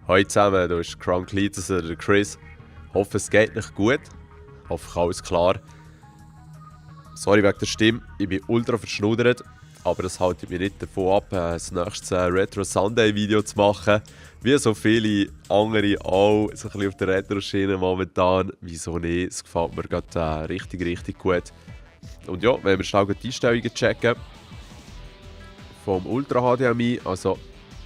Hallo zusammen, hier ist Crunklitus oder der Chris. Hoffe, es geht nicht gut. Hoffe, alles klar. Sorry wegen der Stimme, ich bin ultra verschnudert, aber das hält mich nicht davon ab, das nächste Retro Sunday Video zu machen. Wie so viele andere auch, so ein bisschen auf der Retro-Schiene momentan. Wieso nicht? Es gefällt mir gerade richtig gut. Und ja, wenn wir schnell die Einstellungen checken vom Ultra HDMI, also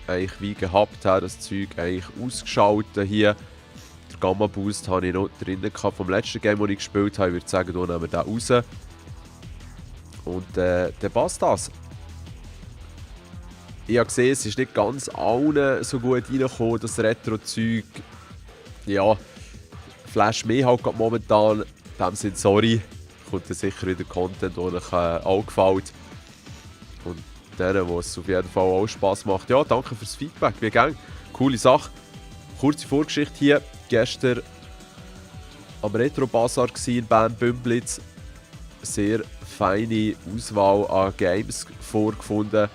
eigentlich wie gehabt, das Zeug eigentlich ausgeschaltet hier. Der Gamma Boost habe ich noch drin gehabt vom letzten Game, das ich gespielt habe. Ich würde sagen, hier nehmen wir den raus. Und dann passt das. Ich habe gesehen, es ist nicht ganz allen so gut reingekommen, das Retro-Zeug. Ja, flash mich halt gerade momentan. In dem Sinne, sorry. Kommt dann sicher wieder Content, der euch auch gefällt. Und denen, die es auf jeden Fall auch Spass macht. Ja, danke fürs Feedback. Wie geht's? Coole Sache. Kurze Vorgeschichte hier. Gestern am Retro Bazaar in Bern Bümplitz. Sehr feine Auswahl an Games vorgefunden.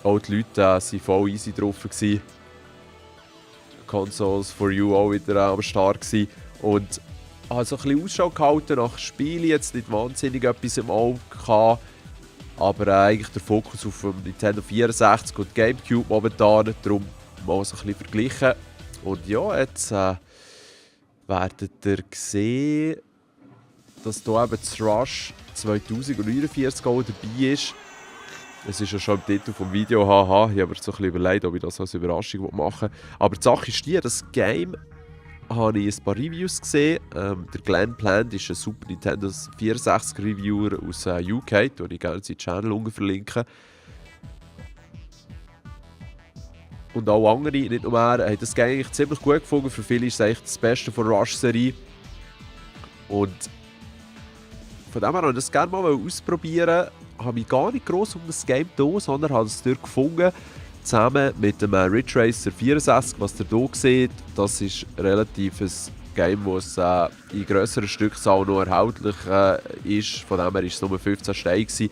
Auch die Leute waren voll easy drauf. Consoles for You auch wieder am Start gewesen. Und habe so ein bisschen Ausschau gehalten nach Spielen, jetzt nicht wahnsinnig etwas im Auge gehabt. Aber eigentlich der Fokus auf dem Nintendo 64 und Gamecube momentan, darum mal so ein bisschen verglichen. Und ja, jetzt werdet ihr sehen, dass hier eben das Rush 2049 auch dabei ist. Es ist ja schon im Titel vom Video, haha. Ich habe mir so ein bisschen überlegt, ob ich das als Überraschung machen will. Aber die Sache ist die, das Game habe ich ein paar Reviews gesehen. Der Glenn Plant ist ein Super Nintendo 64 Reviewer aus UK, den ich gerne seinen Channel unten verlinke. Und auch andere, nicht nur er, haben das Game eigentlich ziemlich gut gefunden. Für viele ist es eigentlich das Beste von der Rush-Serie. Und von dem her wollte ich das gerne mal ausprobieren. Ich habe mich gar nicht gross um das Game hier, sondern habe es dort gefunden. Zusammen mit dem Ridge Racer 64, was ihr hier seht, das ist relativ ein Game, das in grösserer Stückzahl noch erhältlich ist. Von dem her war es nur 15 Steine.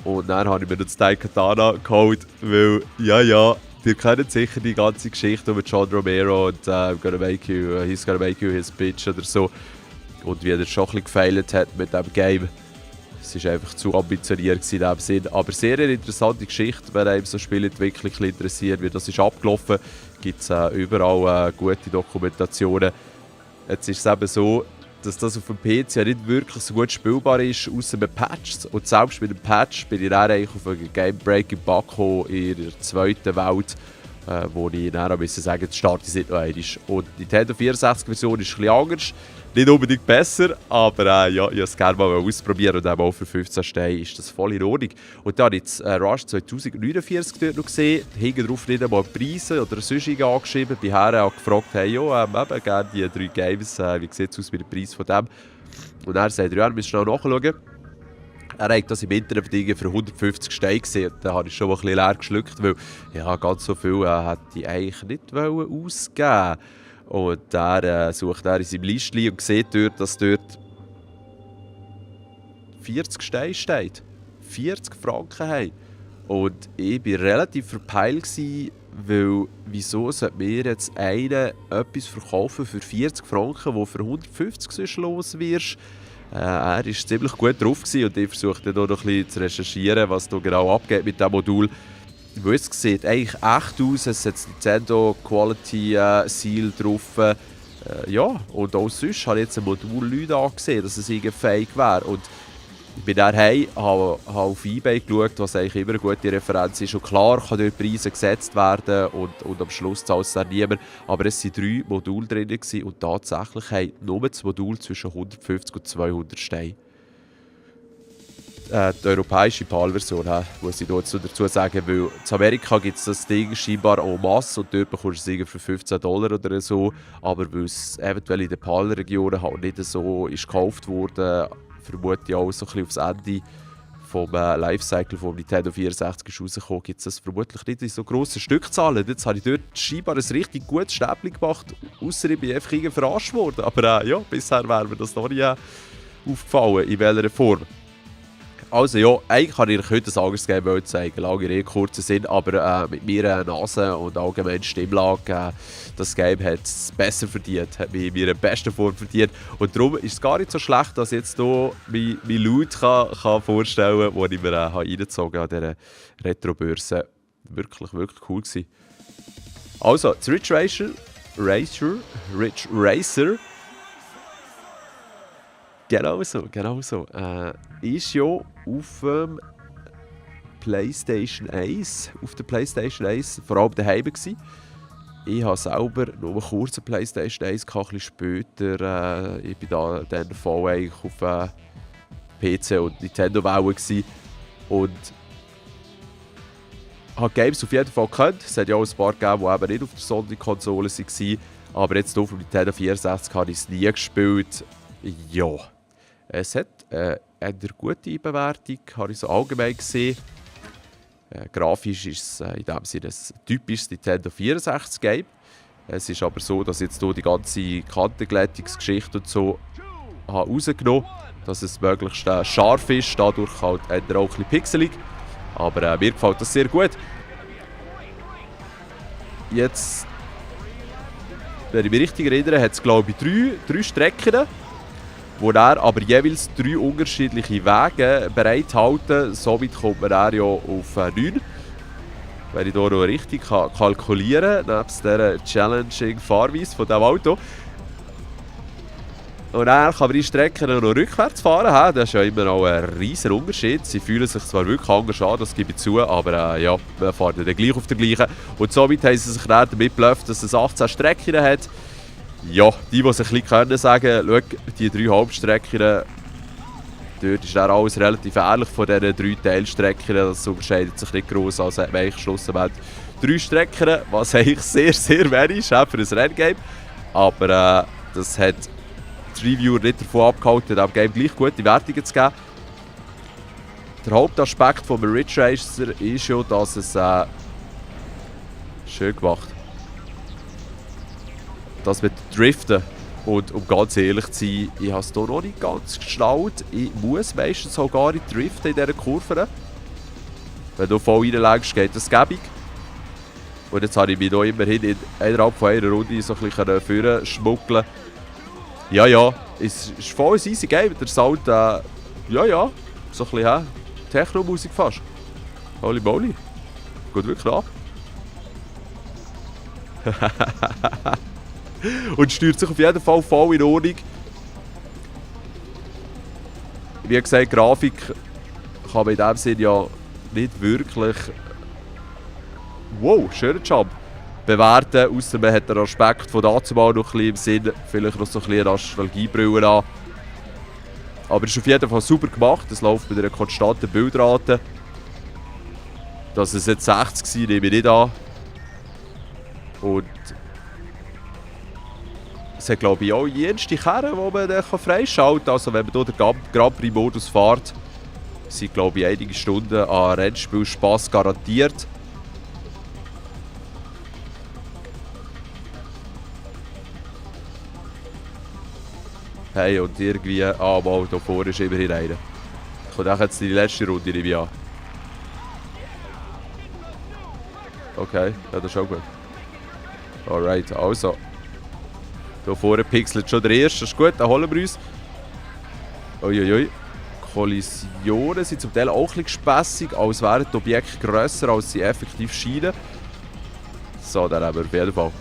Und dann habe ich mir das Daikatana geholt, weil, ja, ihr kennt sicher die ganze Geschichte über John Romero und he's gonna make you his bitch oder so. Und wie er schon ein bisschen gefailt hat mit diesem Game. Es war einfach zu ambitioniert in diesem Sinn. Aber sehr eine interessante Geschichte, wenn einem so Spielentwicklung interessiert, wie das ist abgelaufen. Gibt es überall gute Dokumentationen. Jetzt ist es eben so, dass das auf dem PC ja nicht wirklich so gut spielbar ist, außer mit Patches. Und selbst mit dem Patch bin ich dann eigentlich auf einen Game Breaking Bug gekommen in der zweiten Welt, wo ich dann musste sagen, das starte ich nicht noch einmal. Und die Nintendo 64 Version ist ein bisschen anders. Nicht unbedingt besser, aber ja, ich wollte es gerne mal ausprobieren und eben auch für 15 Steine ist das voll in Ordnung. Und dann habe ich jetzt Rush 2049 dort noch gesehen, hinten drauf nicht einmal Preise oder sonst angeschrieben, bei Herren habe gefragt, hey, ja, eben gerne die 3 Games, wie sieht es aus mit dem Preis von dem? Und er sagt, ja, wir müssen schnell nachschauen. Er hat das im Internet für 150 Steine gesehen. Da habe ich schon ein bisschen leer geschluckt, weil ja, ganz so viel hätte ich eigentlich nicht ausgeben. Und er sucht in seinem Listchen und sieht dort, dass dort 40 Steine steht. 40 Franken haben. Und ich war relativ verpeilt, weil wieso sollte mir jetzt einer etwas verkaufen für 40 Franken, wo für 150 sonst los wirst. Er war ziemlich gut drauf und ich versuchte dann noch ein bisschen zu recherchieren, was da genau abgeht mit diesem Modul. Weil es sieht eigentlich echt aus, es hat das Nintendo Quality Seal drauf. Ja, und auch sonst habe ich jetzt ein Modul Leute angesehen, dass es irgendwie fake wäre. Und ich bin dann heim, habe auf eBay geschaut, was eigentlich immer eine gute Referenz ist. Und klar kann dort Preise gesetzt werden und am Schluss zahlt es dann niemand. Aber es waren 3 Module drin und tatsächlich haben nur das Modul zwischen 150 und 200 Steine. Die europäische PAL-Version, muss ich dazu sagen, weil in Amerika gibt es das Ding scheinbar en masse und dort bekommst du es für $15 oder so, aber weil es eventuell in den PAL-Regionen halt nicht so ist gekauft wurde, vermute ich auch so ein bisschen aufs Ende vom Lifecycle vom Nintendo 64 ist rausgekommen, gibt es das vermutlich nicht in so grossen Stückzahlen. Jetzt habe ich dort scheinbar ein richtig gutes Stäbchen gemacht, ausser ich bin einfach irgendwie verarscht worden, aber ja, bisher wäre mir das noch nie aufgefallen, in welcher Form. Also ja, eigentlich kann ich euch heute ein anderes Game zeigen, lange Rede, kurzer Sinn, aber mit meiner Nase und allgemeinen Stimmlage, das Game hat es besser verdient, hat mich in meiner besten Form verdient. Und darum ist es gar nicht so schlecht, dass ich jetzt hier mein Loot kann vorstellen kann, den ich mir reingezogen habe an dieser Retro-Börse. Wirklich, wirklich cool gewesen. Also, das Ridge Racer, genau so. Ist ja auf dem PlayStation 1, vor allem daheim gewesen. Ich habe selber nur kurz eine PlayStation 1 gehabt, ein bisschen später. Ich bin dann voll eigentlich auf PC und Nintendo-Welle gewesen. Und habe Games auf jeden Fall gekannt. Es hat ja auch ein paar gegeben, die eben nicht auf der Sony-Konsole waren. Aber jetzt auf dem Nintendo 64 habe ich es nie gespielt. Ja, es hat eine gute Bewertung, habe ich so allgemein gesehen. Grafisch ist es in dem Sinne ein typisches Nintendo 64 Game. Es ist aber so, dass ich jetzt hier die ganze Kantenglättungsgeschichte und so rausgenommen habe, dass es möglichst scharf ist, dadurch halt auch ein bisschen pixelig. Aber mir gefällt das sehr gut. Jetzt, wenn ich mich richtig erinnere, hat es glaube ich drei Strecken, wo er aber jeweils 3 unterschiedliche Wege bereithalten. Somit kommt man dann ja auf 9. Wenn ich hier noch richtig kalkulieren kann, nebst dieser challenging Fahrweise von diesem Auto. Und dann kann man die Strecke noch rückwärts fahren. Das ist ja immer noch ein riesen Unterschied. Sie fühlen sich zwar wirklich anders an, das gebe ich zu, aber ja, wir fahren dann gleich auf der gleichen. Und somit haben sie sich dann damit geblufft, dass es 18 Strecken hat. Ja, die es ein bisschen können, sagen, schau, die 3 Hauptstrecken, dort ist dann alles relativ ähnlich von diesen 3 Teilstrecken. Das unterscheidet sich nicht gross, also hat man eigentlich schlussendlich 3 Strecken, was eigentlich sehr, sehr wenig ist für ein Renngame. Aber das hat die Reviewer nicht davon abgehalten, dem Game gleich gute Wertungen zu geben. Der Hauptaspekt vom Ridge Racer ist ja, dass es schön gemacht, dass wir driften. Und um ganz ehrlich zu sein, ich habe es hier noch nicht ganz geschnallt. Ich muss meistens auch gar nicht driften in dieser Kurve. Wenn du voll reinlegst, geht das gäbig. Und jetzt habe ich mich hier immerhin innerhalb von einer Runde so ein bisschen vorne schmuggeln. Ja, es ist voll ein easy Game. Der Sound, so ein bisschen Techno-Musik fast. Holy moly. Geht wirklich ab. Und steuert sich auf jeden Fall voll in Ordnung. Wie gesagt, Grafik kann man in dem Sinne ja nicht wirklich... Wow, schöner Job. Bewerten, ausser man hat den Aspekt von dazu mal noch ein bisschen im Sinn, vielleicht noch so ein bisschen Nostalgiebrille an. Aber es ist auf jeden Fall super gemacht, es läuft mit einer konstanten Bildrate. Dass es jetzt 60 war, nehme ich nicht an. Und es hat glaube ich auch jenste Kerne, die man dann freischalten kann. Also wenn man hier den Grand Prix-Modus fährt, sind glaube ich einige Stunden an Rennspiel-Spass garantiert. Hey, und irgendwie, mal, hier vorne ist immerhin einer. Kommt auch jetzt die letzte Runde nicht an. Okay, ja, das ist auch gut. Alright, also. Hier vorne pixelt schon der erste, das ist gut, dann holen wir uns. Uiuiui. Kollisionen sind zum Teil auch ein bisschen gespässig, als wären die Objekte grösser, als sie effektiv scheinen. So, dann haben wir auf jeden Fall.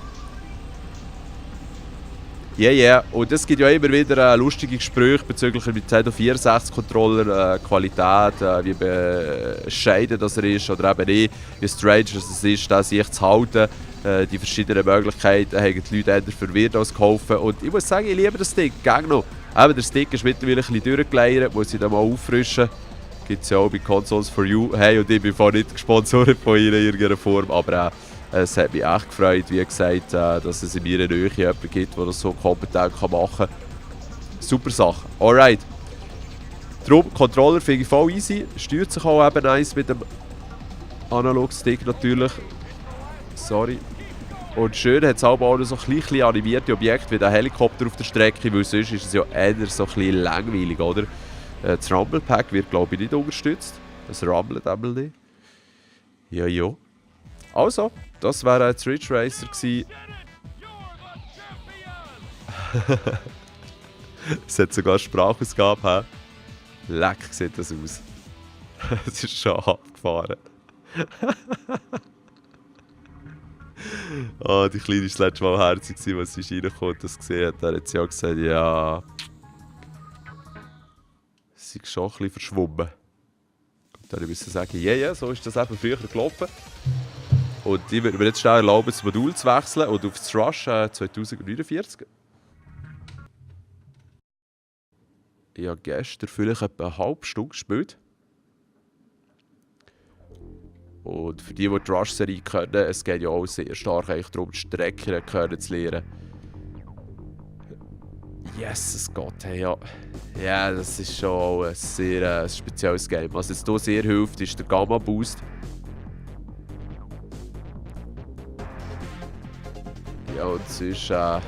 Yeah. Und es gibt ja immer wieder lustige Gespräche bezüglich dem Nintendo 64-Controller, Qualität, wie bescheiden das er ist oder eben nicht, wie strange es ist, das sich zu halten. Die verschiedenen Möglichkeiten haben die Leute eher verwirrt als geholfen. Und ich muss sagen, ich liebe das Stick, gern noch. Eben, der Stick ist mittlerweile ein bisschen durchgeleiert, muss ich dann mal auffrischen. Gibt es ja auch bei Consoles for You. Hey, und ich bin vorhin nicht gesponsert von ihnen in irgendeiner Form, aber es hat mich echt gefreut, wie gesagt, dass es in meiner Nähe jemanden gibt, der das so kompetent machen kann. Super Sache. Alright. Darum, Controller finde ich voll easy. Steuert sich auch eben nice mit dem Analog-Stick natürlich. Sorry. Und schön hat es auch noch so ein bisschen animierte Objekte wie der Helikopter auf der Strecke, weil sonst ist es ja eher so ein bisschen langweilig, oder? Das Rumble Pack wird, glaube ich, nicht unterstützt. Das Rumble Double nicht. Ja, ja. Also, das wäre ein Ridge Racer gewesen. Es hat sogar Sprachausgabe. Leck sieht das aus. Es ist schon abgefahren. Oh, die Kleine war das letzte Mal herzig, als sie reingekommen und das gesehen hat. Da hat sie auch gesagt, ja... Sie ist schon ein bisschen verschwommen. Und dann müssen sagen, ja, so ist das eben früher gelaufen. Und ich würde mir jetzt schnell erlauben, das Modul zu wechseln und auf das Rush 2049. Ich habe gestern vielleicht etwa eine halbe Stunde gespielt. Und für die Rush-Serie können, es geht ja auch sehr stark eigentlich darum, die Strecken zu lernen. Yes, es geht, hey, ja. Ja, das ist schon ein sehr spezielles Game. Was jetzt hier sehr hilft, ist der Gamma Boost. Ja, und sonst haben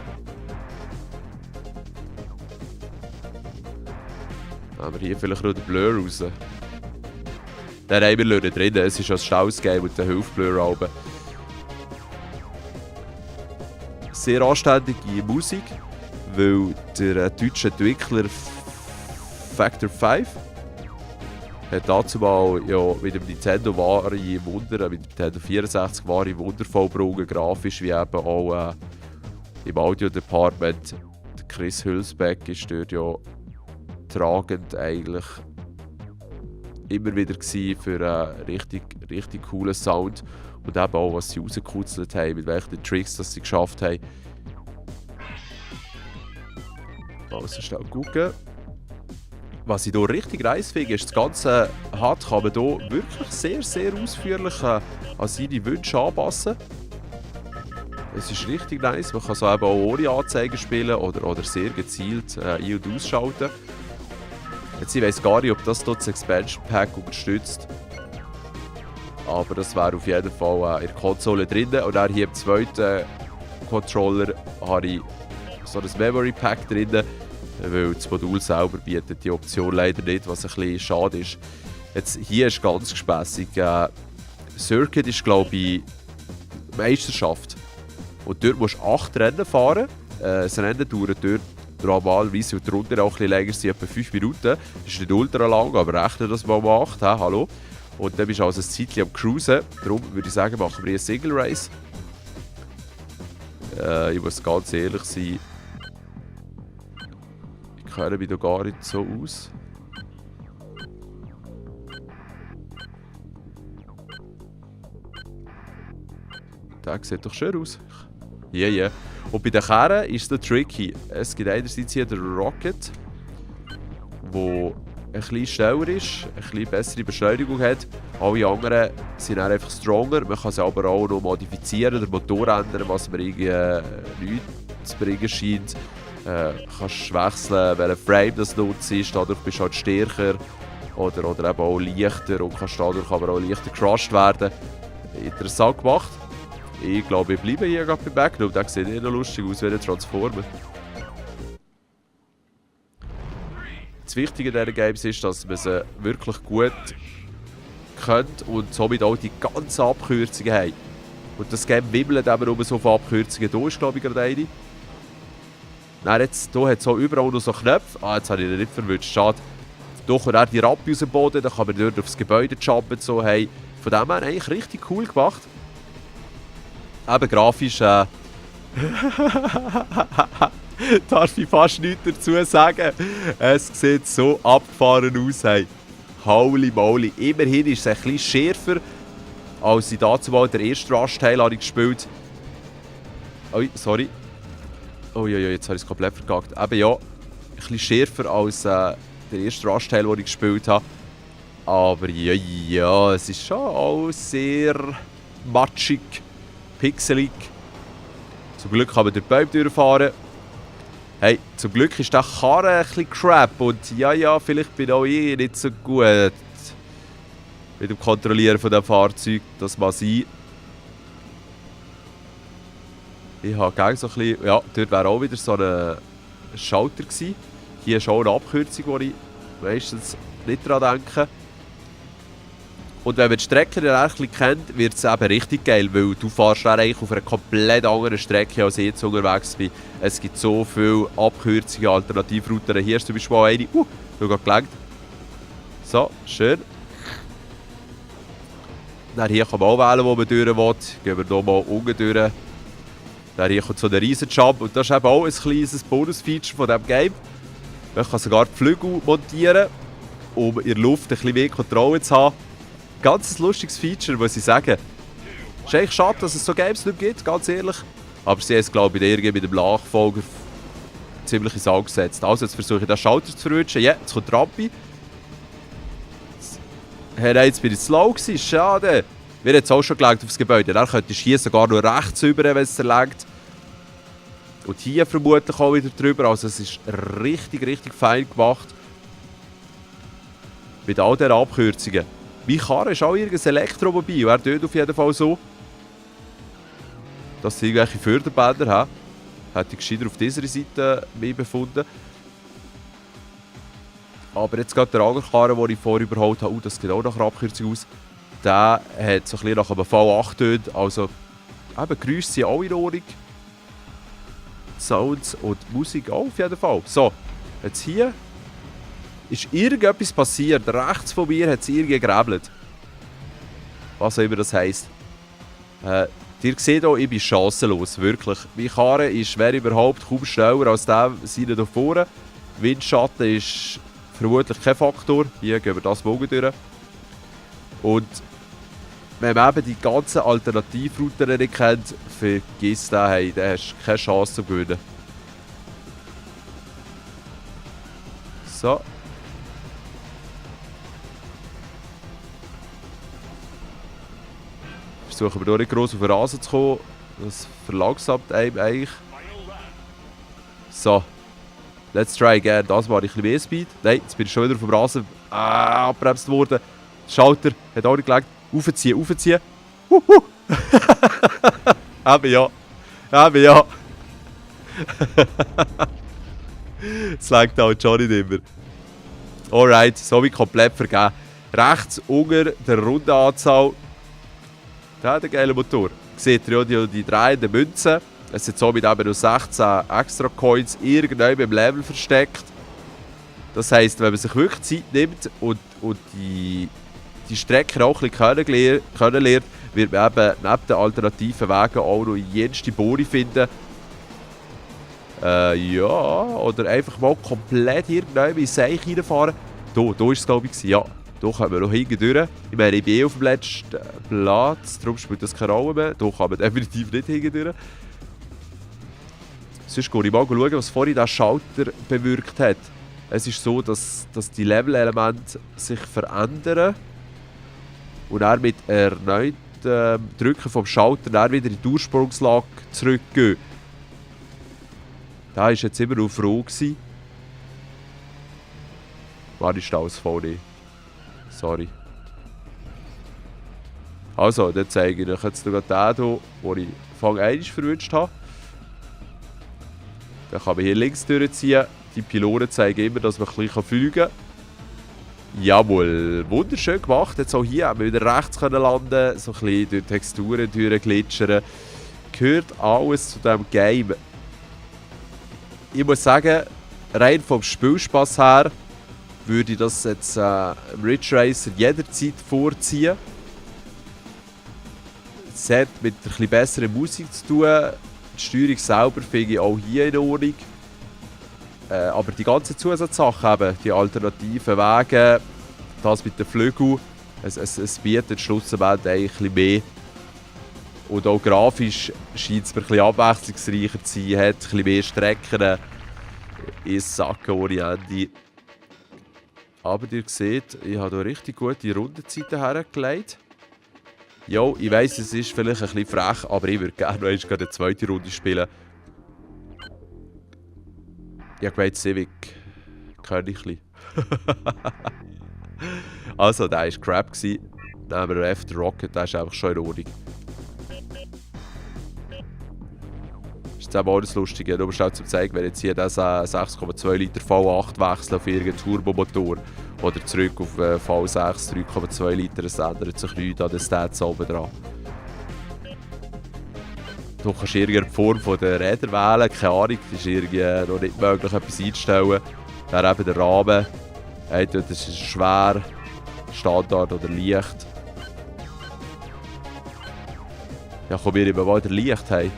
wir hier vielleicht noch den Blur raus. Den haben wir drin, es ist ein schnelles Game und der hilft Blur oben. Sehr anständige Musik, weil der deutsche Entwickler Factor 5 hat dazu mal ja, mit dem Nintendo wahre Wunder, mit dem Nintendo 64 wahre Wunder vollbracht, grafisch wie eben auch im Audio-Department. Der Chris Hülsbeck ist dort ja tragend eigentlich immer wieder für einen richtig coolen Sound und eben auch, was sie rausgekuzelt haben, mit welchen Tricks das sie geschafft haben. Also schnell gucken. Was ich hier richtig nice finde, ist, das ganze HUD kann man hier wirklich sehr ausführlich an seine Wünsche anpassen. Es ist richtig nice, man kann so eben auch ohne Anzeigen spielen oder sehr gezielt ein- und ausschalten. Jetzt, ich weiss gar nicht, ob das dort das Expansion Pack unterstützt. Aber das wäre auf jeden Fall in der Konsole drin. Und dann hier im zweiten Controller habe ich so ein Memory Pack drin, weil das Modul selber bietet die Option leider nicht, was ein bisschen schade ist. Jetzt, hier ist ganz gespässig. Circuit ist, glaube ich, Meisterschaft. Und dort musst du 8 Rennen fahren. Das Rennen dauert dort normalerweise und darunter auch ein bisschen länger, sind etwa 5 Minuten. Das ist nicht ultra lang, aber rechne das mal 8. Hallo. Und dann bist du also ein Zeitchen am Cruisen. Darum würde ich sagen, machen wir hier einen Single Race. Ich muss ganz ehrlich sein, ich kenne mich da gar nicht so aus. Der sieht doch schön aus. Ja. Und bei den Kehren ist es tricky. Es gibt einerseits hier den Rocket, der ein bisschen schneller ist, ein bisschen bessere Beschleunigung hat. Alle anderen sind dann einfach stronger. Man kann sie aber auch noch modifizieren, den Motor ändern, was mir irgendwie nichts zu bringen scheint. Kannst wechseln, welchen Frame das nutzt ist. Dadurch bist du halt stärker oder eben auch leichter und kannst dadurch aber auch leichter gecrushed werden. Interessant gemacht. Ich glaube, ich bleibe hier gerade beim Magnum. Der sieht eh noch lustig aus wie ein Transformer. Das Wichtige an diesen Games ist, dass man sie wirklich gut kennt und somit auch die ganzen Abkürzungen haben. Und das Game wimmelt eben nur so viele Abkürzungen. Hier ist, glaube ich, gerade eine. Nein, jetzt, hier hat es auch überall noch so Knöpfe. Ah, jetzt habe ich ihn nicht verwünscht. Schade. Hier kommt auch die Rampe aus dem Boden, dann kann man dort aufs Gebäude jumpen. So. Hey, von dem her eigentlich richtig cool gemacht. Eben grafisch, darf ich fast nichts dazu sagen. Es sieht so abgefahren aus. Hey. Holy moly. Immerhin ist es ein bisschen schärfer, als ich dazu mal den ersten Rush-Teil habe gespielt. Ui, sorry. Oh ja, jetzt habe ich es komplett verkackt. Eben ja, ein bisschen schärfer als der erste Rush-Teil, den ich gespielt habe. Aber ja, es ist schon auch sehr matschig, pixelig. Zum Glück kann man durch die Bäume durchfahren. Hey, zum Glück ist der Karren ein bisschen crap und ja, vielleicht bin auch ich nicht so gut mit dem Kontrollieren von diesem Fahrzeug. Das mag sein. Ich habe gerne so ein bisschen... Ja, dort wäre auch wieder so ein Schalter gewesen. Hier ist auch eine Abkürzung, die ich meistens nicht daran denken. Und wenn man die Strecke dann ein bisschen kennt, wird es eben richtig geil, weil du fährst dann eigentlich auf einer komplett anderen Strecke, als ich jetzt unterwegs bin. Es gibt so viele Abkürzungen, Alternativrouten. Hier ist zum Beispiel auch eine, du hast gelenkt. So, schön. Dann hier kann man auch wählen, wo man durch will. Gehen wir nochmal unten durch. Dann hier kommt so ein riesen Jump. Und das ist eben auch ein kleines Bonus-Feature von diesem Game. Man kann sogar die Flügel montieren, um in der Luft ein bisschen mehr Kontrolle zu haben. Ganz lustiges Feature, muss ich sagen. Es ist eigentlich schade, dass es so Games nicht gibt, ganz ehrlich. Aber sie haben es, glaube ich, irgendwie mit dem Nachfolger ziemlich ins Auge gesetzt. Also, jetzt versuche ich den Schalter zu verrutschen. Ja, jetzt kommt die Rampe. Hey, jetzt bin ich zu low gewesen. Schade. Wir haben jetzt auch schon gelenkt auf das Gebäude. Dann könnte ich hier sogar noch rechts rüber, wenn es lenkt. Und hier vermutlich auch wieder drüber. Also, es ist richtig, richtig fein gemacht. Mit all diesen Abkürzungen. Mein Karre ist auch irgendein Elektromobil. Er tut auf jeden Fall so. Dass sie irgendwelche Förderbänder haben. Hätte ich gescheiter auf dieser Seite mehr befunden. Aber jetzt gerade der andere Karre, den ich vorher überholt habe, das sieht auch nach einer Abkürzung aus. Der hat so ein bisschen nach einem V8 tönt. Also, eben, Geräusche sind auch in Ordnung. Sounds und Musik auch auf jeden Fall. So, jetzt hier ist irgendetwas passiert. Rechts von mir hat es irgendwie gerebelt. Was auch immer das heisst. Ihr seht hier, ich bin chancenlos, wirklich. Meine Karre ist, wer überhaupt, kaum schneller als der seine hier vorne. Windschatten ist vermutlich kein Faktor. Hier gehen wir das Bogen durch. Und wenn man eben die ganzen Alternativrouten nicht kennt, vergiss den, hey, dann hast du keine Chance zu gewinnen. So. Versuchen wir hier nicht gross auf den Rasen zu kommen. Das verlangsamt einem eigentlich. So. Let's try again. Das war ein bisschen mehr Speed. Nein, jetzt bin ich schon wieder auf dem Rasen abgebremst worden. Schalter hat auch nicht gelenkt. Aufziehen, aufziehen. Eben ja. Eben ja. Das lenkt auch schon nicht immer. Alright, so wie komplett vergeben. Rechts unter der Rundenanzahl. Der hat einen geilen Motor. Seht ihr ja die drehenden Münzen. Es sind somit eben noch 16 extra Coins irgendwann im Level versteckt. Das heisst, wenn man sich wirklich Zeit nimmt und die Strecke auch ein bisschen kennenlernt, wird man eben neben den alternativen Wegen auch noch jenste Bohre finden. Ja, oder einfach mal komplett irgendwann in den Seich reinfahren. Hier war es, glaube ich, ja. Hier kommen wir noch hinten durch. Ich meine, ich bin auf dem letzten Platz, darum spielt das keine Rolle mehr. Hier kann man definitiv nicht hinten durch. Sonst gehe ich mal schauen, was vorhin der Schalter bewirkt hat. Es ist so, dass die Level-Elemente sich verändern und dann mit erneut Drücken vom Schalter dann wieder in die Ursprungslage zurückgehen. Da war jetzt immer noch froh. War ist alles voll? Sorry. Also, dann zeige ich euch jetzt noch den hier, den ich Fang 1 verwünscht habe. Dann kann man hier links durchziehen. Die Pylonen zeigen immer, dass man ein bisschen fliegen kann. Jawohl, wunderschön gemacht. Jetzt auch hier haben wir wieder rechts landen, so ein bisschen durch Texturen durchglitschern. Gehört alles zu diesem Game. Ich muss sagen, rein vom Spielspaß her würde ich das jetzt Ridge Racer jederzeit vorziehen. Es hat mit ein bisschen besserer Musik zu tun. Die Steuerung selber finde ich auch hier in Ordnung. Aber die ganzen Zusatzsachen, eben, die alternativen Wege, das mit den Flügeln, es bietet schlussendlich eigentlich ein bisschen mehr. Und auch grafisch scheint es mir ein bisschen abwechslungsreicher zu sein, hat ein bisschen mehr Strecken ins Sacken ohne Ende. Aber ihr seht, ich habe hier richtig gute Rundenzeiten hergelegt. Jo, ich weiss, es ist vielleicht ein bisschen frech, aber ich würde gerne noch eine zweite Runde spielen. Ich habe gemeint, Civic kann ich ein bisschen. Also, der war Crap. Dann haben wir After Rocket, der ist einfach schon in Ordnung. ist jetzt auch das Lustige, nur schnell zu zeigen, wenn jetzt hier das 6,2 Liter V8 wechselt auf irgendeinen Turbomotor oder zurück auf V6 3,2 Liter, es ändert sich nichts an den Stats oben dran. Du kannst irgendeine Form von der Räder wählen, keine Ahnung, das ist irgendwie noch nicht möglich, etwas einzustellen. Dann eben der Rahmen, das ist schwer, Standard oder leicht. Ja, komm, wir eben mal den Licht haben.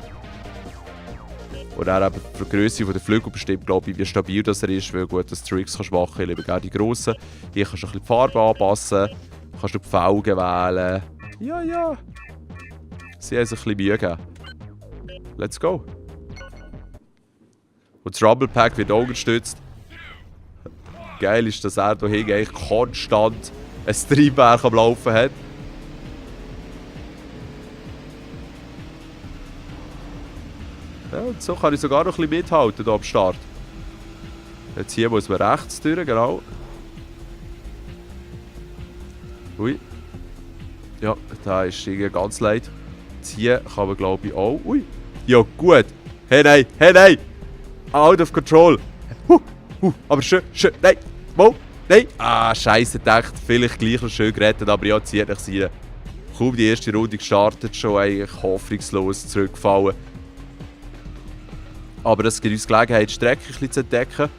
Und dann eben für die Grösse der Flügel bestimmt, glaube ich, wie stabil das er ist, weil gut, dass du Tricks kannst machen kannst. Ich liebe gerne die grossen. Hier kannst du ein bisschen die Farbe anpassen, kannst du die Felgen wählen. Ja, ja. Sie haben sich ein bisschen Mühe gegeben. Let's go. Und das Rumble Pack wird auch unterstützt. Geil ist, dass er hier eigentlich konstant ein Triebwerk am Laufen hat. Ja, und so kann ich sogar noch ein bisschen mithalten hier am Start. Jetzt hier muss man rechts durch, genau. Ui. Ja, da ist irgendwie ganz leid. Jetzt hier kann man glaube ich auch. Ui. Ja, gut. Hey, nein, hey, nein. Out of control. Aber schön, schön. Nein, wo? Nein. Ah, scheiße, gedacht. Vielleicht gleich noch schön gerettet, aber ja, zieht nicht rein. Kaum die erste Runde gestartet, schon eigentlich hoffnungslos zurückgefallen. Aber das gibt uns Gelegenheit, die Strecke ein bisschen zu entdecken.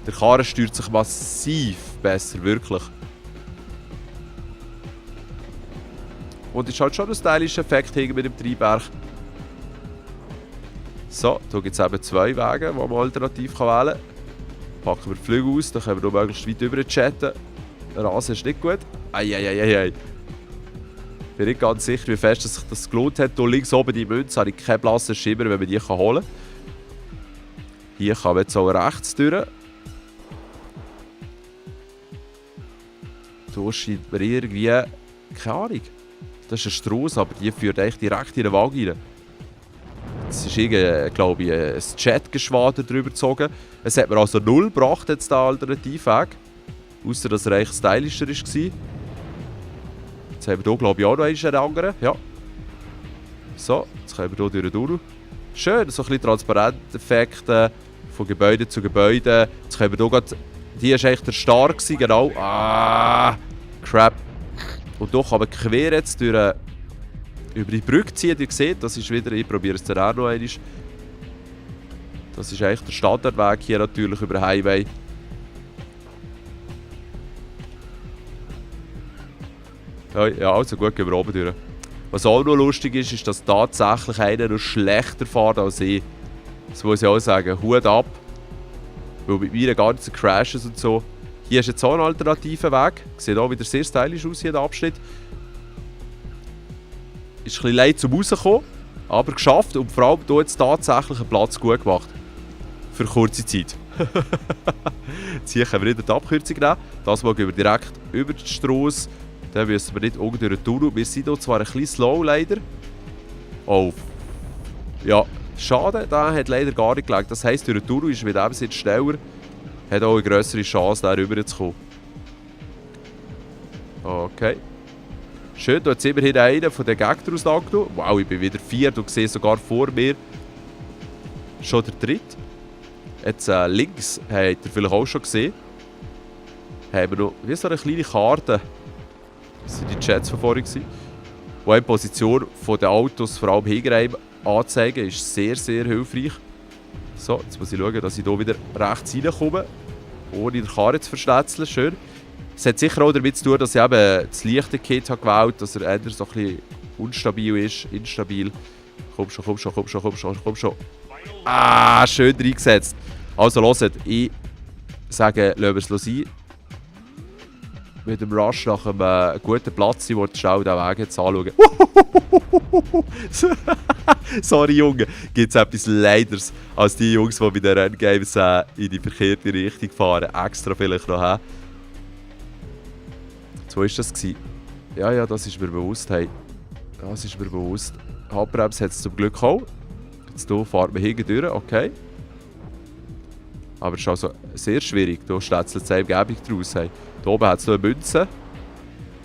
Der Karren steuert sich massiv besser, wirklich. Und es ist halt schon ein stylischer Effekt mit dem Triebwerk. So, hier gibt es eben zwei Wege, die man alternativ wählen kann. Packen wir die Flügel aus, dann können wir noch möglichst weit über chatten. Der Rasen ist nicht gut. Eieieiei. Ich bin nicht ganz sicher, wie fest sich das gelohnt hat. Hier links oben die Münze habe ich keinen blassen Schimmer, wenn man die holen kann. Hier kann man jetzt auch rechts durch. Hier scheint mir irgendwie... keine Ahnung. Das ist ein Strauss, aber die führt eigentlich direkt in den Wagen rein. Es ist irgendwie, glaube ich, ein Jetgeschwader drüber gezogen. Es hat mir also 0 gebracht, jetzt der Alternativweg. Ausser dass er eigentlich stylischer war. Jetzt haben wir hier, glaube ich, auch noch einen anderen. Ja. So, jetzt können wir hier durch. Schön, so ein bisschen transparente Effekte von Gebäude zu Gebäude. Jetzt können wir hier gerade... Die war eigentlich der Star, genau. Ah, crap. Und hier kann man quer jetzt durch... über die Brücke ziehen, ihr seht, das ist wieder, ich probiere es dann auch noch einmal. Das ist eigentlich der Standardweg hier natürlich über den Highway. Ja, also gut, gehen wir oben durch. Was auch noch lustig ist, ist, dass tatsächlich einer noch schlechter fährt als ich. Das muss ich auch sagen, Hut ab. Weil mit meinen ganzen Crashes und so. Hier ist jetzt auch ein alternativer Weg. Sieht auch wieder sehr stylisch aus, hier der Abschnitt. Ist ein bisschen leid zum Rauskommen, aber geschafft und vor allem hier jetzt tatsächlich einen Platz gut gemacht. Für kurze Zeit. Jetzt hier können wir wieder die Abkürzung nehmen. Das mal gehen wir direkt über die Strasse. Dann müssen wir nicht unten durch den Tunnel. Wir sind hier zwar ein bisschen slow leider. Oh. Ja, schade, da hat leider gar nicht gelegen. Das heisst, durch den Tunnel ist mit dem jetzt schneller. Hat auch eine grössere Chance, da rüber zu kommen. Okay. Schön, da hat immerhin einer von den Gegnern ausgenommen. Wow, ich bin wieder 4. Du siehst sogar vor mir schon der dritte. Jetzt links, habt ihr vielleicht auch schon gesehen, haben wir noch wie so eine kleine Karte. Das waren die Chats von vorhin. Die die Position der Autos, vor allem hinter einem, anzeigen, ist sehr, sehr hilfreich. So, jetzt muss ich schauen, dass ich hier wieder rechts reinkomme, ohne den Karren zu verschnetzeln. Schön. Es hat sicher auch damit zu tun, dass ich eben das leichte Kit habe gewählt habe, dass er eher so ein bisschen unstabil ist, instabil. Komm schon, komm schon, komm schon, komm schon, komm schon. Ah, schön reingesetzt. Also hört, ich sage, lassen wir es sein. Mit dem Rush nach einem guten Platz sein, wo du schnell den Weg jetzt anschauen. Sorry Junge, gibt es etwas Leiders als die Jungs, die bei den Renngames in die verkehrte Richtung fahren, extra vielleicht noch haben. So war das. Ja, das ist mir bewusst. Hey. Das ist mir bewusst. Handbremse hat es zum Glück auch. Jetzt hier fahren wir hinten durch, okay. Aber es ist also sehr schwierig. Hier stetzelt es Umgebung draus. Hey. Hier oben hat es noch eine Münze.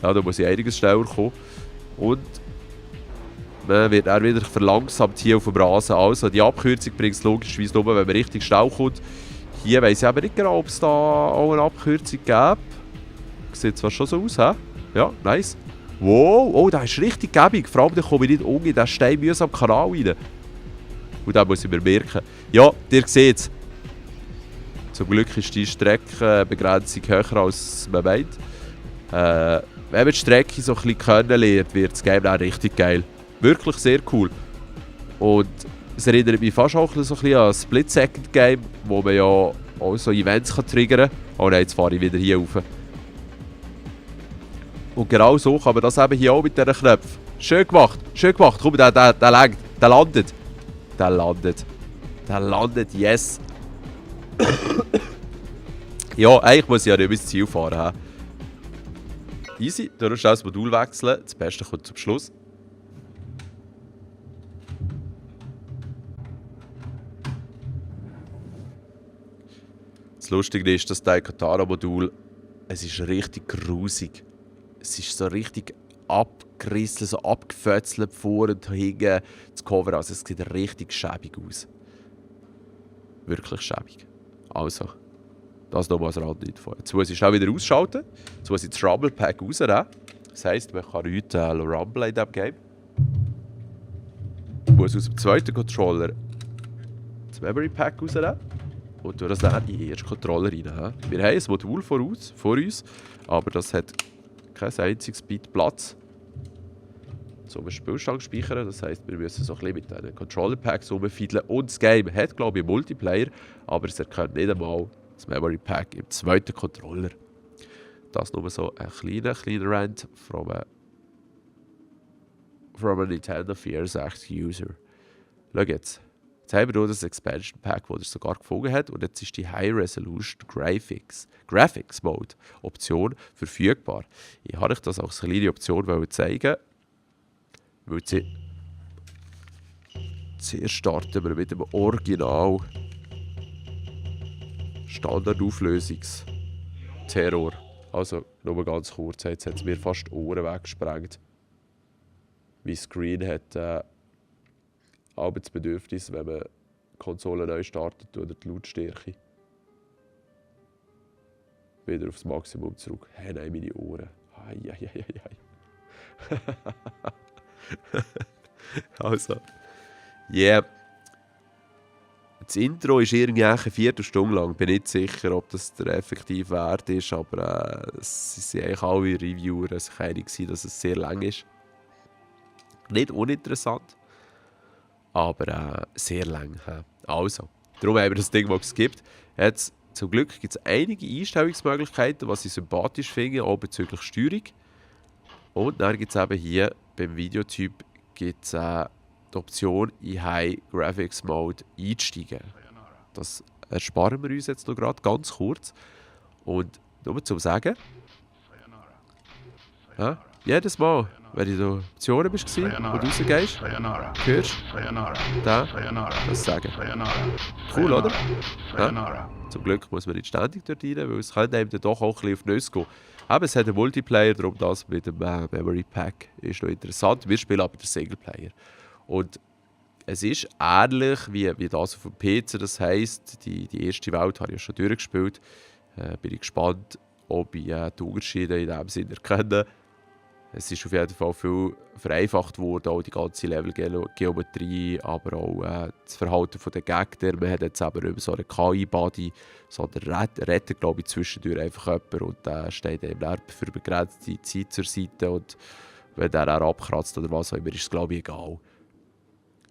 Ja, da muss ich einiges schneller kommen. Und Man wird auch wieder verlangsamt hier auf dem Rasen. Also die Abkürzung bringt es logischerweise nur, wenn man richtig Stau kommt. Hier weiss ich aber nicht genau, ob es da auch eine Abkürzung gibt. Sieht zwar schon so aus, hä? Ja, nice. Wow, oh, das ist richtig gäbig. Vor allem, da komme ich nicht unten in den Stein mühsam Kanal rein. Und das muss ich mir merken. Ja, ihr seht es. Zum Glück ist die Streckenbegrenzung höher als man meint. Wenn man die Strecke so ein bisschen kennenlernt, wird das Game auch richtig geil. Wirklich sehr cool. Und es erinnert mich fast auch so ein bisschen an ein Split-Second-Game, wo man ja auch so Events triggern kann. Oh nein, jetzt fahre ich wieder hier rauf. Und genau so kann man das eben hier auch mit diesen Knöpfen. Schön gemacht, schön gemacht. Komm, der lenkt, der landet. Der landet. Der landet, yes. Ja, eigentlich muss ich ja nicht bis ins Ziel fahren. He? Easy, du musst das Modul wechseln. Das Beste kommt zum Schluss. Das Lustige ist, dass das Katana-Modul, es ist richtig grusig. Es ist so richtig abgerissen, so abgefötzelt vor und hinten das Cover. Also es sieht richtig schäbig aus. Wirklich schäbig. Also, das nochmal als Randinfo. Jetzt muss ich schnell wieder ausschalten. Jetzt muss ich das Rumble Pack rausnehmen. Das heisst, man kann heute Rumble in diesem Game. Ich muss aus dem zweiten Controller das Memory Pack rausnehmen. Und durch das dann in den ersten Controller rein. Wir haben ein Modul vor uns, aber das hat kein einziges Bit Platz. So einen Spielstand speichern. Das heisst, wir müssen so ein bisschen mit den Controller Packs rumfiedeln. Und das Game hat, glaube ich, einen Multiplayer, aber es erkennt nicht einmal das Memory Pack im zweiten Controller. Das nur so ein kleiner Rant from a Nintendo 64 User. Schau jetzt. Jetzt haben wir hier das Expansion Pack, das er sogar gefunden hat. Und jetzt ist die High Resolution Graphics Mode Option verfügbar. Ich habe euch das als kleine Option zeigen. Weil zuerst starten wir mit dem Original Standardauflösungs-Terror. Also, nur ganz kurz, jetzt hat es mir fast die Ohren weggesprengt. Mein Screen hat aber das Bedürfnis, wenn man die Konsole neu startet, oder die Lautstärke wieder aufs Maximum zurück. Hey, nein, meine Ohren. Ei. Also, yeah. Das Intro ist irgendwie eine Viertelstunde lang. Ich bin nicht sicher, ob das der effektive Wert ist, aber sie sind eigentlich alle Reviewer sich einig, dass es sehr lang ist. Nicht uninteressant, aber sehr lang. Also, darum haben wir das Ding mal geskippt. Jetzt, zum Glück gibt es einige Einstellungsmöglichkeiten, was ich sympathisch finde, auch bezüglich Steuerung. Und dann gibt es eben hier beim Videotyp gibt's, die Option, in High Graphics Mode einzusteigen. Das ersparen wir uns jetzt noch gerade ganz kurz. Und nur zum Sagen, ja, jedes Mal, wenn du in Optionen bist und rausgehst, hörst du das Sagen. Cool, oder? Ja? Zum Glück muss man nicht ständig dort rein, weil es könnte einem dann doch auch ein bisschen auf die Nüsse gehen. Aber es hat einen Multiplayer, darum das mit dem Memory Pack ist noch interessant. Wir spielen aber den Singleplayer. Und es ist ähnlich wie das auf dem PC. Das heisst, die erste Welt habe ich ja schon durchgespielt. Bin ich gespannt, ob ich die Unterschiede in diesem Sinne erkenne. Es ist auf jeden Fall viel vereinfacht worden, auch die ganze Levelgeometrie, aber auch das Verhalten der Gegner. Man hat jetzt eben nicht mehr so eine KI-Buddy, sondern rettet, glaube ich, zwischendurch einfach jemanden und der steht eben für begrenzte Zeit zur Seite und wenn der auch abkratzt oder was auch immer, ist es, glaube ich, egal.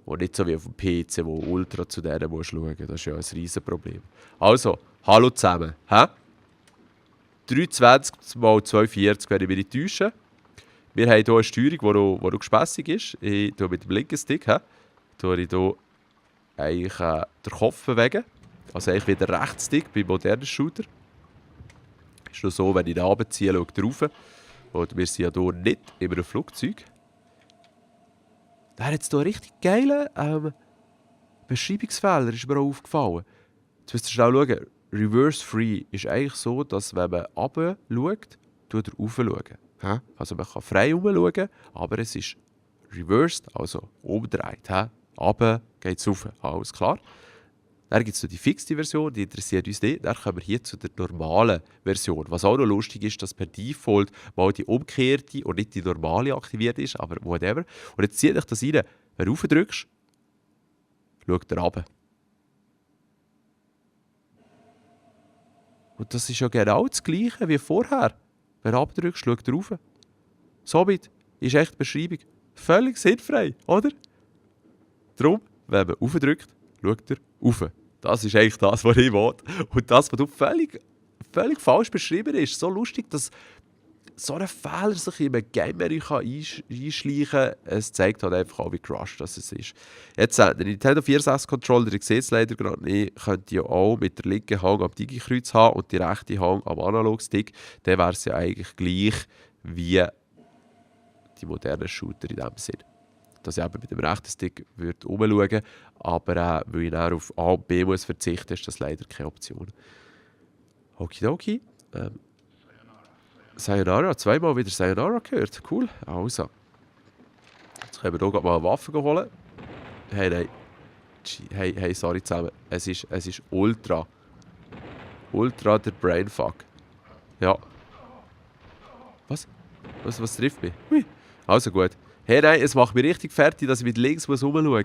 Und nicht so wie auf dem PC, wo Ultra zu denen musst schauen. Das ist ja ein Riesenproblem. Also, hallo zusammen. 320 x 240, wenn ich mich nicht täusche. Wir haben hier eine Steuerung, die noch gespässig ist. Ich tue mit dem linken Stick tue ich hier eigentlich den Kopf bewegen. Also eigentlich wie der Rechtsstick bei modernen Shooter. Ist nur so, wenn ich ihn runterziehe, schaue ich drauf. Und wir sind ja hier nicht in einem Flugzeug. Der hat jetzt hier einen richtig geilen Beschreibungsfehler, ist mir auch aufgefallen. Jetzt müsst ihr schnell schauen. Reverse Free ist eigentlich so, dass wenn man runter schaut, tut er rauf schauen. Also man kann frei rumschauen, aber es ist reversed, also umdreht. Runter geht es rauf, alles klar. Dann gibt es noch die fixte Version, die interessiert uns nicht. Dann kommen wir hier zu der normalen Version. Was auch noch lustig ist, dass per Default mal die umgekehrte und nicht die normale aktiviert ist, aber whatever. Und jetzt zieht euch das rein. Wenn du rauf drückst, schaut er runter. Und das ist ja genau das Gleiche wie vorher. Wenn du abdrückst, schaut er rauf. Somit ist echt die Beschreibung völlig sinnfrei, oder? Darum, wenn man raufdrückt, schaut er rauf. Das ist eigentlich das, was ich will. Und das, was du völlig falsch beschrieben ist, so lustig, dass so ein Fehler sich in einem Game-Menü einschleichen kann. Es zeigt halt einfach auch, wie crushed das ist. Jetzt, der Nintendo 64-Controller, ihr seht es leider gerade nicht, könnt ihr auch mit der linken Hand am Digi-Kreuz haben und die rechte Hand am Analog-Stick. Dann wäre es ja eigentlich gleich wie die modernen Shooter in dem Sinn. Dass ich eben mit dem rechten Stick umschauen würde, aber weil ich dann auf A und B muss verzichten, ist das leider keine Option. Okidoki. Sayonara, zweimal wieder Sayonara gehört. Cool. Also. Jetzt können wir hier mal eine Waffe holen. Hey, nein. Hey, sorry zusammen. Es ist ultra der Brainfuck. Ja. Was trifft mich? Hui. Also gut. Hey, nein, es macht mich richtig fertig, dass ich mit links rumschauen muss.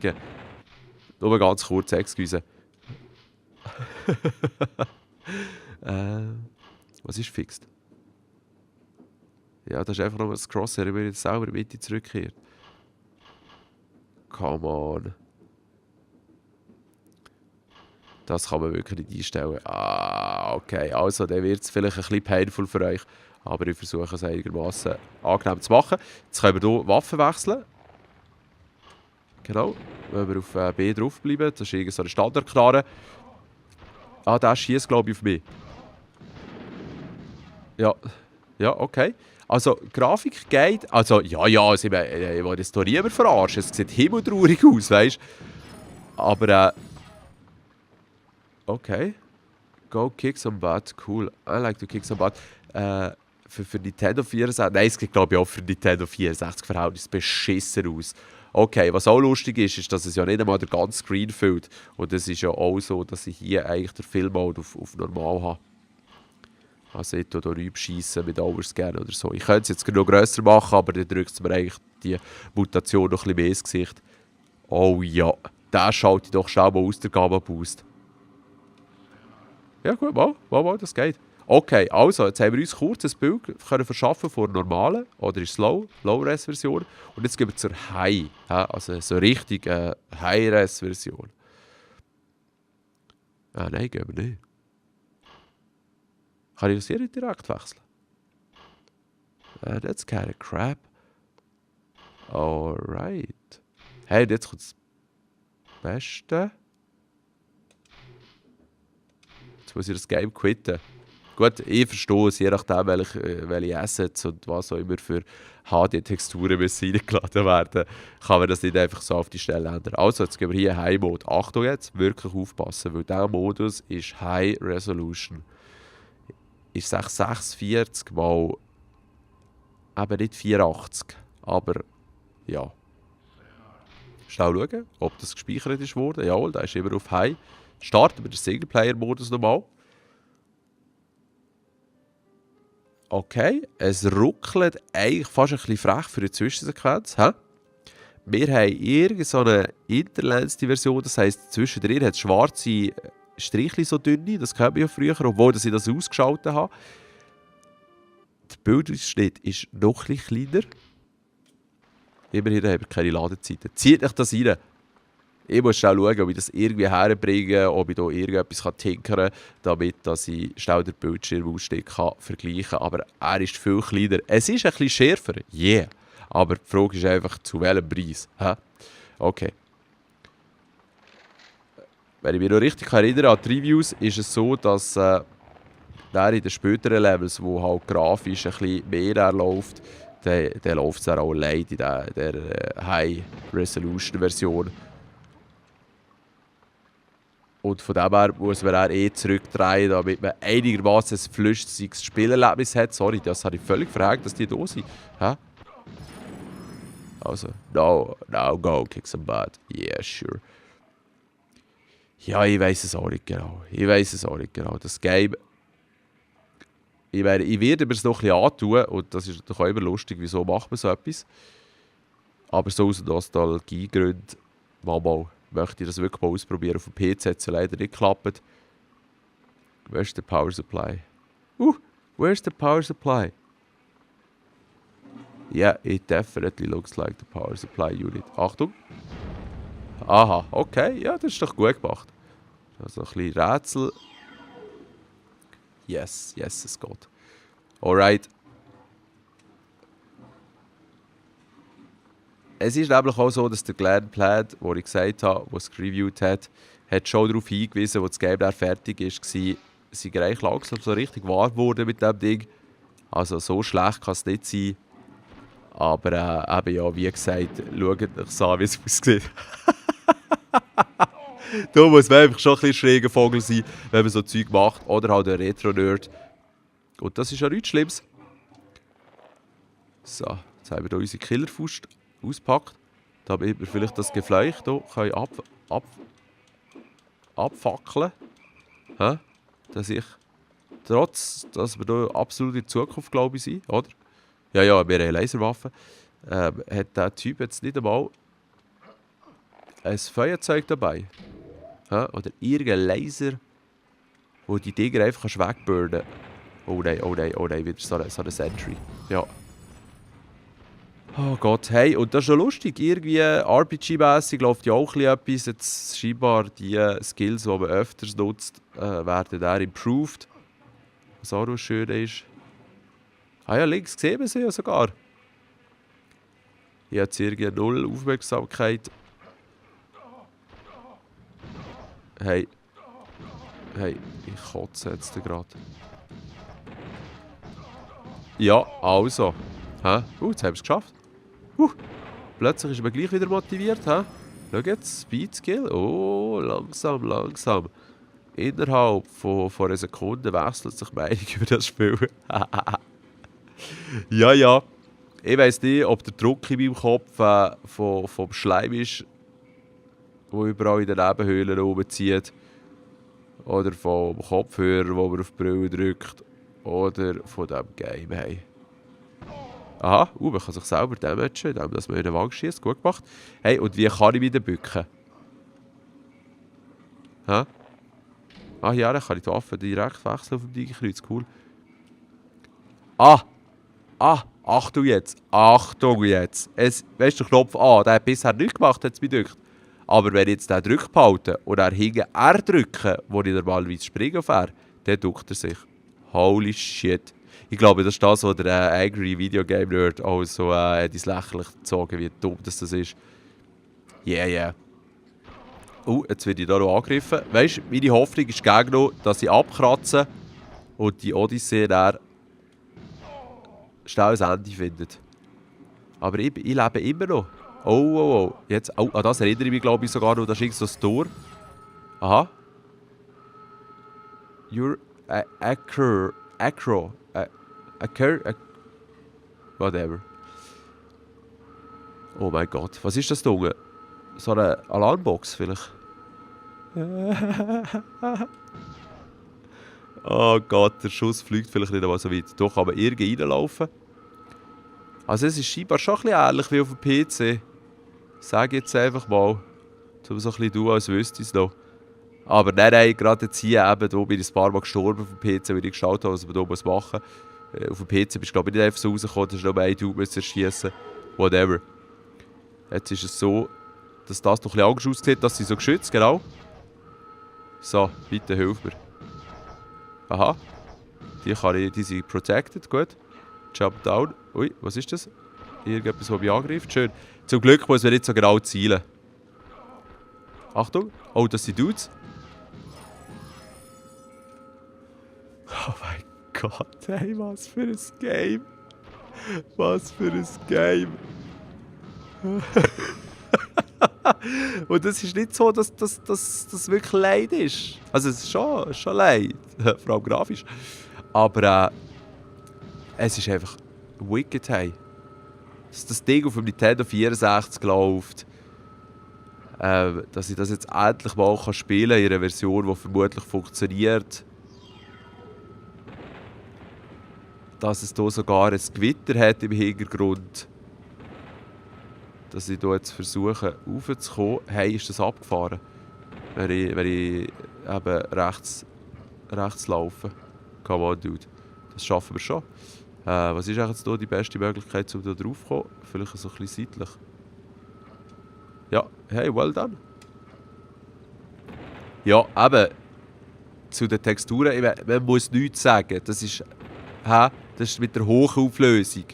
Nur ganz kurz, excuse. Was ist fixed? Ja, das ist einfach noch das Crosshair, wenn ich jetzt selber in die Mitte zurückkehrt. Come on. Das kann man wirklich nicht einstellen. Okay. Also, dann wird es vielleicht ein bisschen painful für euch. Aber ich versuche es einigermaßen angenehm zu machen. Jetzt können wir hier Waffen wechseln. Genau. Wenn wir auf B draufbleiben, das ist irgend so eine Standardknarre. Der schießt, glaube ich, auf mich. Ja, okay. Also, die Grafik geht. Also, ich will das hier niemand verarschen. Es sieht himmeltraurig aus, weißt du? Aber, okay. Go kick some butt. Cool. I like to kick some butt. Für Nintendo 64. Nein, es geht, glaube ich, auch für Nintendo 64 Verhältnis beschissen aus. Okay, was auch lustig ist, dass es ja nicht einmal der ganze Screen füllt. Und es ist ja auch so, dass ich hier eigentlich den Filmmode auf normal habe. Also ich tue hier reinschiessen mit Overscan oder so. Ich könnte es jetzt noch grösser machen, aber dann drückt es mir eigentlich die Mutation noch ein bisschen mehr ins Gesicht. Oh ja, den schalte ich doch schnell mal aus der Gamma-Boost. Ja gut, mal, das geht. Okay, also, jetzt haben wir uns kurz ein Bild können verschaffen von der normalen, oder ist Low-Res-Version. Und jetzt gehen wir zur High, also so richtig High-Res-Version. Nein, gehen wir nicht. Kann ich das hier nicht direkt wechseln? That's kind of crap. Alright. Hey, jetzt kommt das Beste. Jetzt muss ich das Game quitten. Gut, ich verstehe es, je nachdem, welche Assets und was auch immer für HD-Texturen reingeladen werden, kann man das nicht einfach so auf die Stelle ändern. Also, jetzt gehen wir hier High-Mode. Achtung jetzt, wirklich aufpassen, weil dieser Modus ist High Resolution. Ist 640 mal eben nicht 84, aber ja. Schnell schauen, ob das gespeichert ist worden. Jawohl, da ist immer auf High. Starten wir den Singleplayer-Modus nochmal. Okay, es ruckelt eigentlich fast ein bisschen frech für die Zwischensequenz. Wir haben irgendeine interlänzte Version, das heisst, zwischendrin hat es schwarze Strichchen so dünne, das kennt man ja früher, obwohl ich das ausgeschaltet habe. Der Bildausschnitt ist noch ein bisschen kleiner. Immerhin haben wir keine Ladezeiten. Zieht euch das rein. Ich muss schnell schauen, ob ich das irgendwie herbringe, ob ich da irgendetwas tinkern kann, damit dass ich schnell den Bildschirmausstieg vergleichen kann. Aber er ist viel kleiner. Es ist ein bisschen schärfer, yeah. Aber die Frage ist einfach, zu welchem Preis. Okay. Wenn ich mich noch richtig erinnere an die Reviews, ist es so, dass in den späteren Levels, wo halt grafisch ein bisschen mehr läuft, dann läuft es auch leid in der High-Resolution-Version. Und von dem her muss man zurückdrehen, damit man einigermaßen ein flüchtiges Spielerlebnis hat. Sorry, das habe ich völlig verhängt, dass die da sind. Also, no, go, kick some butt. Yeah, sure. Ja, ich weiß es auch nicht genau. Das Game... Ich werde mir es noch ein bisschen antun und das ist natürlich auch immer lustig, wieso macht man so etwas. Aber so aus Nostalgiegründen, mal möchte ich das wirklich mal ausprobieren. Auf dem PC hat es ja leider nicht geklappt. Where's the power supply? Where's the power supply? Yeah, it definitely looks like the power supply unit. Achtung! Aha, okay, ja, das ist doch gut gemacht. Also ein bisschen Rätsel. Yes, es geht. Alright. Es ist nämlich auch so, dass der Glenn Platt, den ich gesagt habe, der es gereviewt hat schon darauf hingewiesen, als das Game dann fertig war, sei eigentlich langsam so richtig warm geworden mit dem Ding. Also so schlecht kann es nicht sein. Aber eben ja, wie gesagt, schaut euch an, wie es aussieht. Da muss man einfach schon ein bisschen schräger Vogel sein, wenn man so Zeug macht. Oder halt ein Retro-Nerd. Und das ist ja nichts Schlimmes. So, jetzt haben wir hier unsere Killerfaust ausgepackt. Damit wir vielleicht das Geflecht hier abfackeln können. Dass ich, trotz dass wir hier absolut in Zukunft, glaube ich, sind, oder? Ja, wir haben Laserwaffen. Hat der Typ jetzt nicht einmal ein Feuerzeug dabei? Oder irgendein Laser, wo die Dinger einfach wegburnen kannst. Oh nein, wieder so eine Sentry. Ja. Oh Gott, hey, und das ist schon lustig. Irgendwie RPG-mässig läuft ja auch etwas. Jetzt scheinbar die Skills, die man öfters nutzt, werden dann improved. Was auch noch schön ist. Ah ja, links sehen wir sie ja sogar. Ich habe jetzt irgendwie null Aufmerksamkeit. Hey, ich kotze jetzt gerade. Ja, also. Jetzt haben wir es geschafft. Plötzlich ist man gleich wieder motiviert. Schau jetzt, Speed Skill. Oh, langsam. Innerhalb von einer Sekunde wechselt sich die Meinung über das Spiel. Ja. Ich weiss nicht, ob der Druck in meinem Kopf vom Schleim ist, der überall in den Nebenhöhlen rumzieht. Oder vom Kopfhörer, wo man auf die Brille drückt. Oder von diesem Game. Hey. Aha, man kann sich selber damagen, indem man in den Wand schießt. Gut gemacht. Hey, und wie kann ich wieder bücken? Ah ja, dann kann ich die Waffe direkt wechseln auf dem Digikreuz. Cool. Achtung jetzt. Weißt du, der Knopf A, der hat bisher nichts gemacht, hat es mir gedacht. Aber wenn ich jetzt den Drück behalte und er hinten R drücke, wo ich normalerweise springe auf R, dann duckt er sich. Holy shit. Ich glaube, das ist das, was der Angry Video Game Nerd auch so ins Lächerliche gezogen, wie dumm das ist. Yeah. Jetzt werde ich da noch angegriffen. Weißt du, meine Hoffnung ist gegen noch, dass ich abkratze und die Odyssee dann schnell ein Ende findet. Aber ich lebe immer noch. Oh. Jetzt, an das erinnere ich mich, glaube ich, sogar noch. Da ist so ein Tor. Aha. You're acro. Whatever. Oh mein Gott. Was ist das da unten? So eine Alarmbox vielleicht? Oh Gott, der Schuss fliegt vielleicht nicht einmal so weit. Doch, aber irgendwie reinlaufen. Also es ist scheinbar schon ein bisschen ähnlich wie auf dem PC. Sag jetzt einfach mal. So ein bisschen du, als wüsste ich es noch. Aber nein, gerade jetzt hier eben, da bin ich ein paar Mal gestorben auf dem PC, weil ich geschaut habe, was man hier machen muss. Auf dem PC bist du, glaube ich, nicht einfach so rausgekommen, dass du noch einen Dude erschießen. Whatever. Jetzt ist es so, dass das noch ein bisschen anders aussieht, dass sie so geschützt, genau. So, bitte hilf mir. Aha. Die sind protected, gut. Jump down. Ui, was ist das? Irgendetwas, was mich angreift. Schön. Zum Glück muss man nicht so genau zielen. Achtung. Oh, das sind Dudes. Oh mein Gott, hey, was für ein Game. Und es ist nicht so, dass das wirklich leid ist. Also es ist schon leid, vor allem grafisch. Aber es ist einfach wicked, hey. dass das Ding auf dem Nintendo 64 läuft. Dass ich das jetzt endlich mal spielen kann in einer Version, die vermutlich funktioniert. Dass es hier sogar ein Gewitter hat im Hintergrund. Dass ich hier jetzt versuche, raufzukommen. Hey, ist das abgefahren? Wenn ich eben rechts laufe. Come on, Dude. Das schaffen wir schon. Was ist eigentlich jetzt hier die beste Möglichkeit, um da drauf zu kommen? Vielleicht so ein bisschen seitlich. Ja, hey, well done. Ja, eben, zu den Texturen, ich meine, man muss nichts sagen. Das ist mit der hohen Auflösung.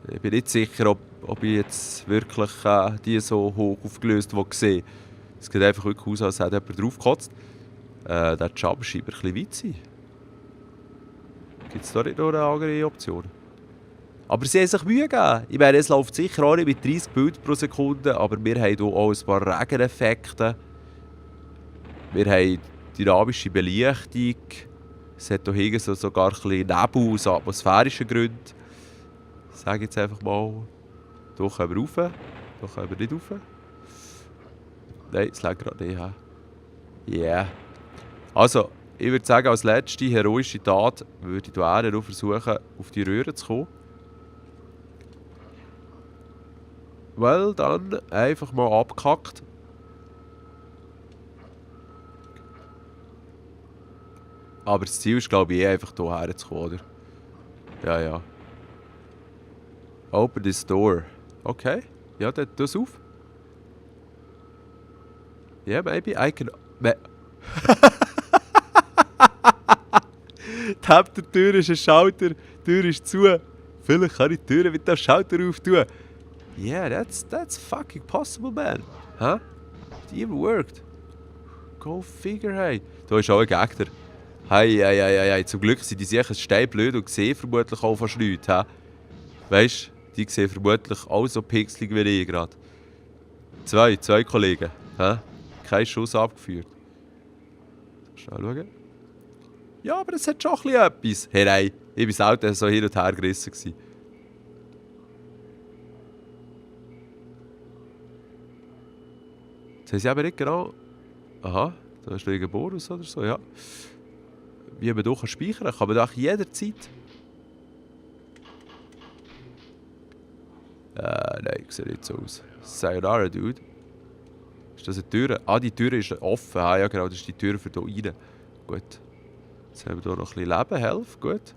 Ich bin nicht sicher, ob ich jetzt wirklich die so hoch aufgelöst sehe. Es sieht einfach wirklich aus, als hätte jemand draufgekotzt. Der Jump scheint mir ein bisschen weit sein. Gibt es da nicht noch eine andere Option? Aber sie haben sich Mühe gegeben. Ich meine, es läuft sicher auch nicht mit 30 Bilder pro Sekunde, aber wir haben hier auch ein paar Regeneffekte. Wir haben dynamische Belichtung. Es hat hier hinten sogar ein bisschen Nebel aus atmosphärischen Gründen. Ich sage jetzt einfach mal, hier können wir rauf, hier können wir nicht rauf. Nein, es legt gerade nicht. Yeah. Also, ich würde sagen, als letzte heroische Tat würde ich hier noch versuchen, auf die Röhre zu kommen. Weil dann einfach mal abgekackt. Aber das Ziel ist, glaube ich, einfach hierher zu kommen, oder? Ja, ja. Open this door. Okay. Ja, dann tu es auf. Yeah, maybe I can... Die Hälfte der Tür ist ein Schalter, die Tür ist zu. Vielleicht kann ich die Tür mit dem Schalter auftun. Yeah, that's fucking possible, man. Huh? It even worked. Go figure, hey. Da ist auch ein Gegner. Hey. Zum Glück sind die sicher steinblöd und sehen vermutlich auch fast nichts. Weißt du, die sehen vermutlich auch so pixelig wie ich gerade. Zwei Kollegen. Kein Schuss abgeführt. Schnell schauen. Ja, aber es hat schon ein bisschen etwas. Hey, nein, ich war selten so hin und her gerissen. Jetzt haben sie aber nicht genau... Aha, da ist noch ein Bonus oder so, ja. Wie man hier speichern kann, man doch jederzeit... nein, sieht nicht so aus. Sayonara, Dude. Ist das eine Tür? Ah, die Tür ist offen. Ah, ja, genau, das ist die Tür für hier rein. Gut. Jetzt haben wir hier noch ein bisschen Leben, Health, gut.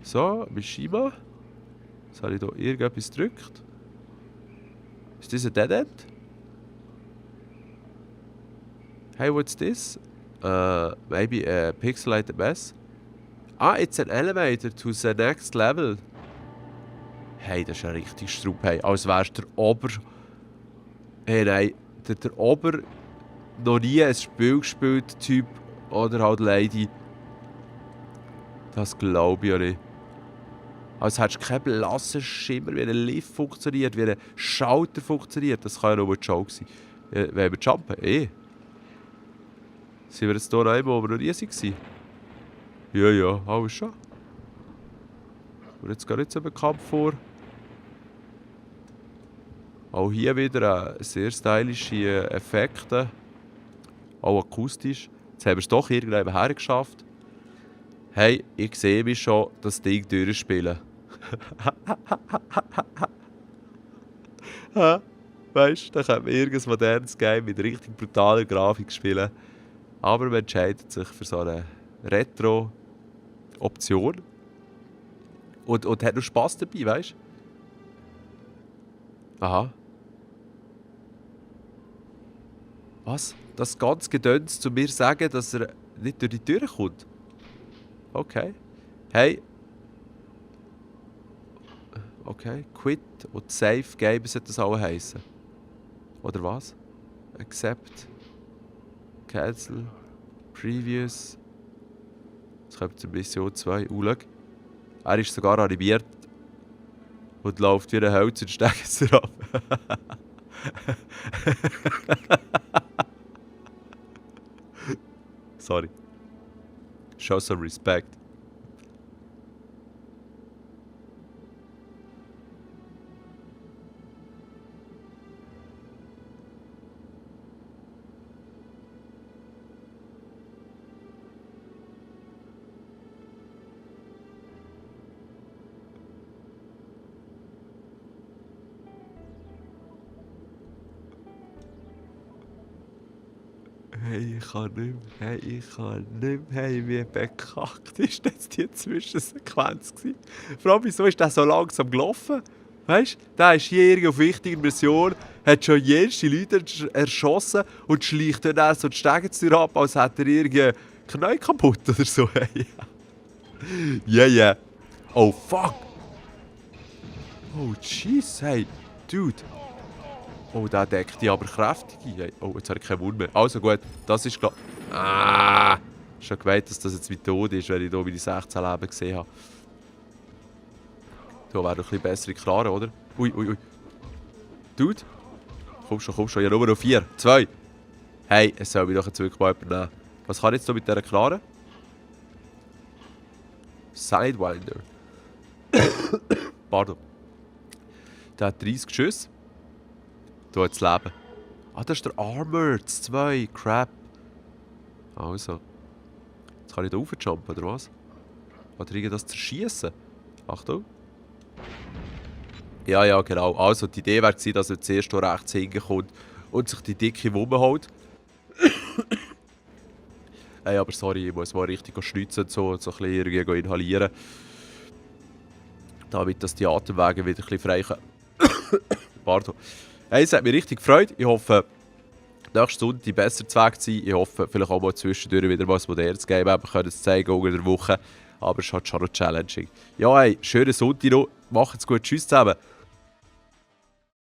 So, Mishima. Jetzt habe ich hier irgendetwas gedrückt. Ist das ein Dead End? Hey, what's this? Maybe a pixelated mess. Ah, it's an elevator to the next level. Hey, das ist ein richtig Strupp. Hey, als wärst der Ober... Hey, nein, der Ober... noch nie ein Spiel gespielt, Typ oder halt Lady. Das glaube ich ja nicht. Als hättest du keinen blassen Schimmer, wie ein Lift funktioniert, wie ein Schalter funktioniert. Das kann ja nur ein Joke sein. Wenn wir jumpen? Sind wir jetzt hier einmal, wo wir noch nie waren? Ja, alles schon. Und jetzt geht nicht so ein Kampf vor. Auch hier wieder sehr stylische Effekte. Auch akustisch. Jetzt haben wir es doch irgendwann hergeschafft. Hey, ich sehe mich schon das Ding durchspielen. Weißt du, da könnte man irgendein modernes Game mit richtig brutaler Grafik spielen. Aber man entscheidet sich für so eine Retro-Option. Und hat noch Spass dabei, weißt du? Aha. Was? Das ganz Gedöns zu mir sagen, dass er nicht durch die Tür kommt? Okay. Hey. Okay. Quit und Save Game sollte das auch heißen. Oder was? Accept. Cancel. Previous. Jetzt kommt zur Mission 2. Schau. Er ist sogar animiert. Und läuft wie ein Holz und steckt es ab. Sorry. Show some respect. Hey, ich kann nicht mehr. Hey, ich kann nicht mehr. Hey, wie bekackt ist das die Zwischensequenz gewesen? Vor allem, wieso ist der so langsam gelaufen? Weißt du, der ist hier irgendwie auf wichtiger Mission, hat schon jenste Leute erschossen und schleicht dann so die Stegentür ab, als hätte er irgendwie Knie kaputt oder so. Hey, yeah, yeah. Oh, fuck. Oh, jeez, hey, dude. Oh, der deckt die aber kräftig ein. Hey, oh, jetzt habe ich keinen Mund mehr. Also gut, das ist klar. Ah! Schon gemeint, dass das jetzt mein Tod ist, wenn ich hier meine 16 Leben gesehen habe. Da wäre noch ein bisschen bessere Klare, oder? Ui, ui, ui. Dude? Komm schon, komm schon. Ja, nur noch 4. 2. Hey, es soll mich doch jetzt wirklich mal jemand nehmen. Was kann ich jetzt hier mit dieser Klare? Sidewinder. Pardon. Der hat 30 Schüsse. Da hat das Leben. Ah, das ist der Armored 2. Crap. Also. Jetzt kann ich da raufjumpen, oder was? Oder irgendwie das zerschießen. Achtung. Ja, ja, genau. Also, die Idee wäre gewesen, dass er zuerst hier rechts hinkommt und sich die dicke Wumme holt. Hey, aber sorry, ich muss mal richtig schnitzen und so ein bisschen irgendwie inhalieren. Damit dass die Atemwege wieder ein bisschen frei können. Pardon. Hey, es hat mich richtig gefreut. Ich hoffe, nächste Sonntag besser zu Weg sein. Ich hoffe, vielleicht auch mal zwischendurch wieder mal ein modernes Game haben können zu zeigen unter der Woche. Aber es ist halt schon noch challenging. Ja, hey, schönen Sonntag noch. Macht's gut. Tschüss zusammen.